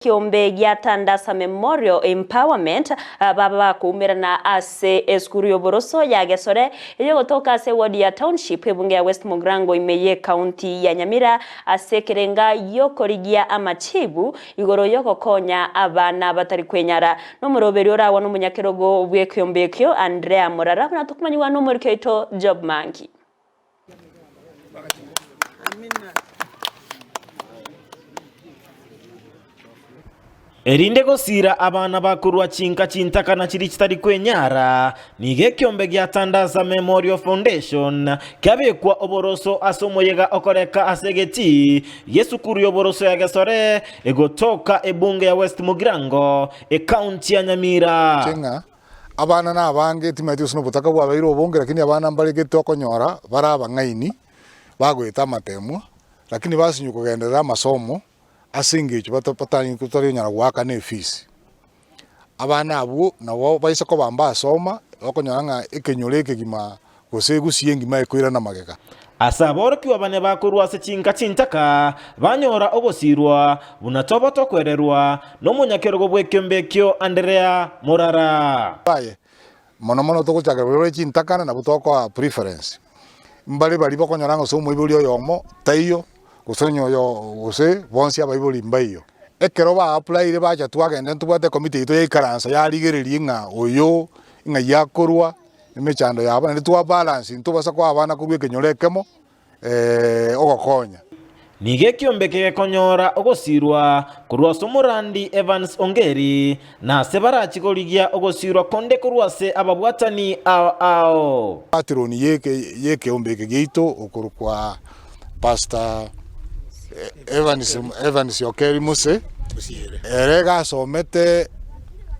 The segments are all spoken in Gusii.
Ekeombe gia Tandasa Memorial Empowerment baba bakoumerana ase esukuru y'oboroso ya Gesore eyogotoka ase eward ya Township ebunge ya West Mugirango ime y'ecounty ya Nyamira ase ekerenga giokorigia amachibu igoro yogokonya abana batari kwenyara. Nomoroberi oragwa nomonyakerogo bw'ekeombe ekio Andrea Morara buna tokomanyigwa nomoriki oito Job Mangi. Erinde gosiira abana bakorwa chinka chintakana chiria chitari kwenyara, nigo ekiombe gia Tandaza Memorial Foundation kiabekwa oboroso ase omoyega okoreka ase egetii gi'esukuru y'oboroso ya Gesore egotoka ebunge ya West Mugirango, ekaunti ya Nyamira. Ng'a Abana nabange, timanyeti gose nobotaka bwabeire obonge, lakini abana mbaregete okonyora bare abang'aini, bagoeta amatemwa, lakini basinywa kogenderera amasomo ase engencho bata batari konyara goakana efees. Abana abwo nabo baise koba mbasoma, okonyora ng'a ekenyoro ekegima gose egusia engima ekoirana magega. Ase aborokigwa bane bakorwa ase chinka chintaka banyora ogosiirwa, buna toba tokwererwa nomonyakerogo bw'ekeombe ekio Anderea morara. Aye, mono mono togochakera baria bare chintakana nabwo tokoa preference. Mbare baria bakonyora ng'a gose omoibori oyomo taiyo, gose onye oyo gose bonsi abaibori mbaiyo. Ekero ba applyire bacha twagenda ntobwate ecommittee yaito yaikaransa yarigereria ng'a oyo ng'ai akorwa, emechando yabo, naende twa balance ntobasa koa abana korwa ekenyoro ekemo ogokonya. Nigo ekiombe kegekonyora ogosiirwa korwa ase omorandi Evans Ongeri, na ase barachi korigia ogosiirwa konde korwa ase ababwatani ao ao. Patroni y'ekeombe eke giaito okorokwa Pastor Evans Evans Okeri Mose, ere iga asomete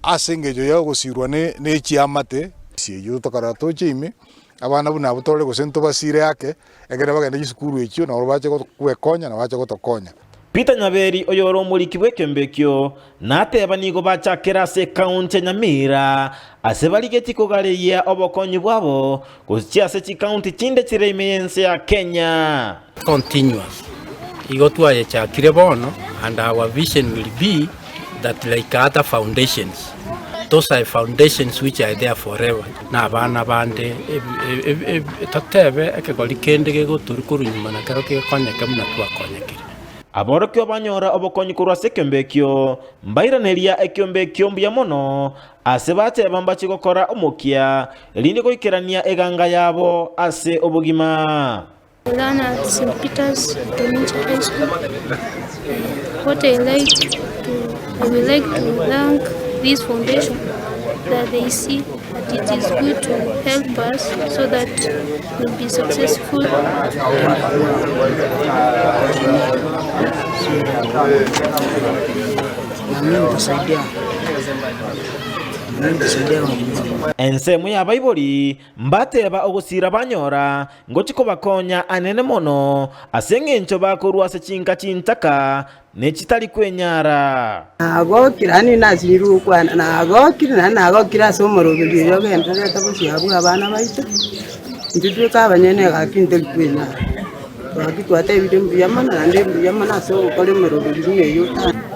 ase engencho ya ogosirwa ne chiamate. Eyio tokarora toche ime, abana buna abwo torore gose ntobasire ake, ekero bagenda chisukuru echio nabo bache gwekonya na bache gotokonya. Peter Nyaberi oyore omoriki bw'ekeombe ekio nateba nigo bachakera ase ekaunti ya Nyamira ase barigetie kogareyia obokonyi bwabo gochia ase chikaunti chinde chire ime y'ense ya Kenya. Continuous. Igo twayechakire bono and our vision will be that like other foundations, those are foundations which are there forever. Na abana bande totebe ekegori kende gegotoru korwa nyuma nakero gekonyeke buna twakonyekire. Aborokigwa banyora obokonyi korwa ase ekeombe ekio, mbairaneria ekeombe ekio mbuya mono, ase bateba mbachie gokora omokia, erinde goikerania eganga yabo ase obogima. I learn at St. Peter's Domincha High School. What I like to, I would like to thank this foundation that they see that it is good to help us so that we'll be successful. Ensemo y'abaibori mbateba ogosiira banyora Ngochia kobakonya anene mono, ase engencho bakorwa ase chinka chintaka ne chitari kwenyara. Nagokire, yaani nasinyirwe gokwana, nagokire naende nagokire ase omoroberi oyo ogendererete bosio abwo abana baito, intwe tweka abanyene egaki ntori kwenyara. Gaki twatebire mbuya mono naende mbuya mono ase ogokora emeroberi buna eyio.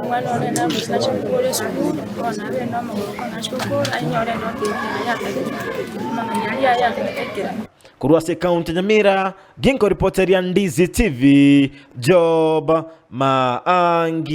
Omwana one namochie nachia gokora esukuru, bono nabere nomogoko nachia gokora anyore enoti yaye atagete, amang'ana aria aye atagete aikerane. Korwa ase ekaunti ya Nyamira, ginkoripoteria Ndizi TV, Job Maangi.